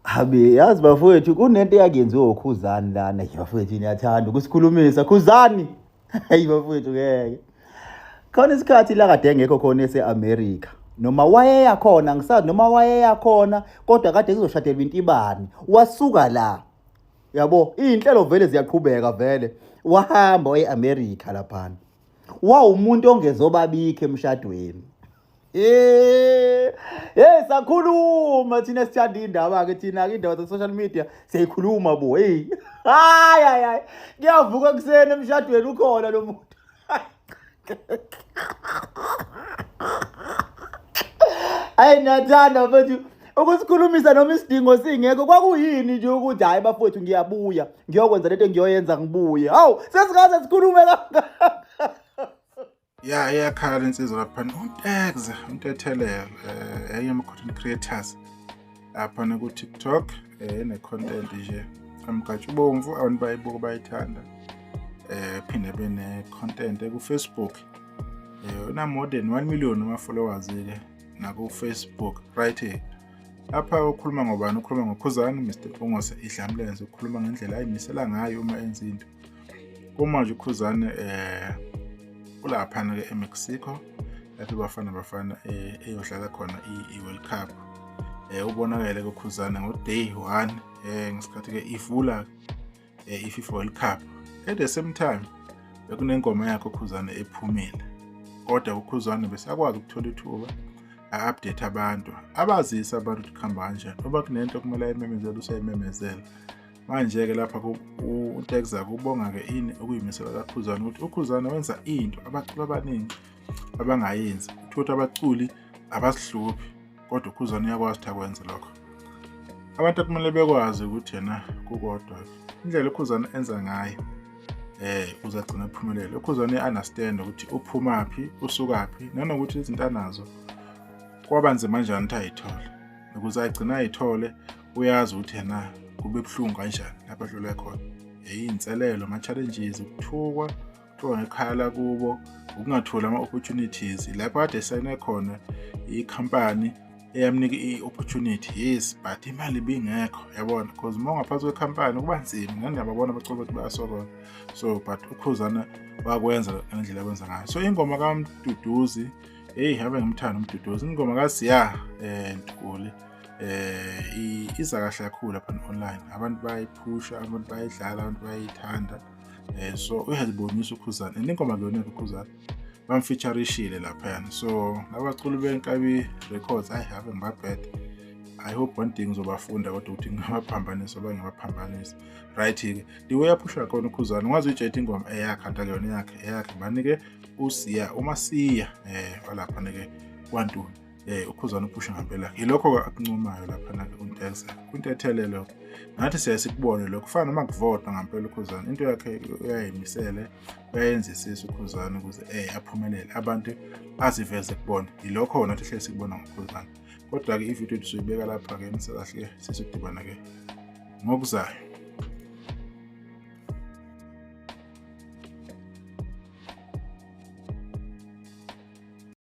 Habe yazi bafowethu kunento eyakuyenziwa uKhuzani lana. Hey bafowethu niyathanda ukusikhulumisa Khuzani. Hey bafowethu ngeke. Khona isikhathi la kade engekho khona ese-America. Noma wayeya khona ngisazi noma wayeya khona kodwa kade kuzoshadelwa intibani. Wasuka la. Yabo, iy'nhlelo vele ziyaqhubeka vele. Wahamba waye e-America laphana. Wawumuntu ongezobabikho emshadweni. Eh, hey sakhuluma thina sithanda indaba ke thina ke indaba ze social media siyayikhuluma bo hey. Hayi hayi hayi. Kuyavuka kuseni emshadweni ukhona lo muntu. Ayi niyathanda mfethu ukusikhulumisa noma isidingo singekho kwakuyini nje ukuthi hayi bafowethu ngiyabuya ngiyokwenza lento engiyoyenza ngibuye. Hawu sesingaze sikhulume kangaka. Ya iyakhala insizwa laphana uNtekza uNtethelelo enye ama-content creators laphana ku-TikTok ene-content nje amgatshubomvu abantu bayibuka bayithanda phinde bene-content ku-Facebook una more than 1 million ama-followers ke naku-Facebook right. Lapha ukhuluma ngobani? Ukhuluma ngoKhuzani Mr Mpungose idlamlenze, ukhuluma ngendlela ayimisela ngayo uma enza into. Kumanje uKhuzani ulaphana ke eMexico lapho Bafana Bafana eyodlala khona i-World Cup. Ubonakele kuKhuzani ngo day 1 ngesikhathi ke ivula i-FIFA World Cup. At the same time bekunengoma yakhe uKhuzani ephumile, kodwa uKhuzani besakwazi ukuthola ithuba a-update abantu, abazise abantu ukuthi kuhamba kanjani. Uma kunento kumele ayimemezele usayimemezela. Manje-ke lapha uNtekza kubonga-ke ini okuyimisela kaKhuzani ukuthi uKhuzani wenza into abaculi abaningi abangayenzi. Uthole ukuthi abaculi abazihluphi kodwa uKhuzani uyakwazi ukuthi akwenze lokho. Abantu akumele bekwazi ukuthi yena kukodwa indlela uKhuzani enza ngayo uzagcina ephumelele. uKhuzani uya-understand ukuthi uphumaphi, usukaphi, nanokuthi izinto anazo kwaba nzima kanjani ukuthi ayithole. Ukuze agcine ayithole uyazi ukuthi yena kube buhlungu kanjani lapho adlule khona. Iy'nselelo, ama-challenges, ukuthukwa, ukuthukwa ngekhaya lakubo, ukungatholi ama-opportunities. Lapho kade esayine khona ikhampani eyamnika i-opportunity, yes, but imali ibingekho, yabona, because uma ungaphansi kwekhampani kuba nzima. Nani ngiyababona abaculi ukuthi bayasokola. So but uKhuzana wakwenza ngendlela akwenza ngayo. So ingoma kaMduduzi, hey habe ngimthanda uMduduzi, ingoma kaSiya Ntuli iza kahle kakhulu lapha online, abantu bayayiphusha, abantu bayayidlala, abantu bayayithanda. So uyazibonisa uKhuzani and ingoma kuyona uKhuzani bamfeaturishile laphayana. So abaculi beNkabi Records ayi have ngibabhede. I hope one day ngizobafunda kodwa ukuthi ngingabaphambanisa oba ngingabaphambanisa. Right-ke the way aphusha khona uKhuzani ungaze uyitshethe ingoma eyakhe anti akuyona eyakhe, eyakhe banike uSiya uMasiya walaphana-ke kwaNtuli. uKhuzani uphusha ngempela. Yilokho-ke akuncomayo laphana-ke uNtekza kwintethelelo. Nathi siyaye sikubone lokho, kufana noma kuvotwa ngampela uKhuzani into yakhe uyayimisele, uyayenzisisa uKhuzani ukuze aphumelele, abantu aziveze kubona. Yilokho nathi hlezi sikubona ngoKhuzani. Kodwa-ke ividiyo yethu soyibeka lapha-ke, nisekahle sesodibana-ke ngokuzayo.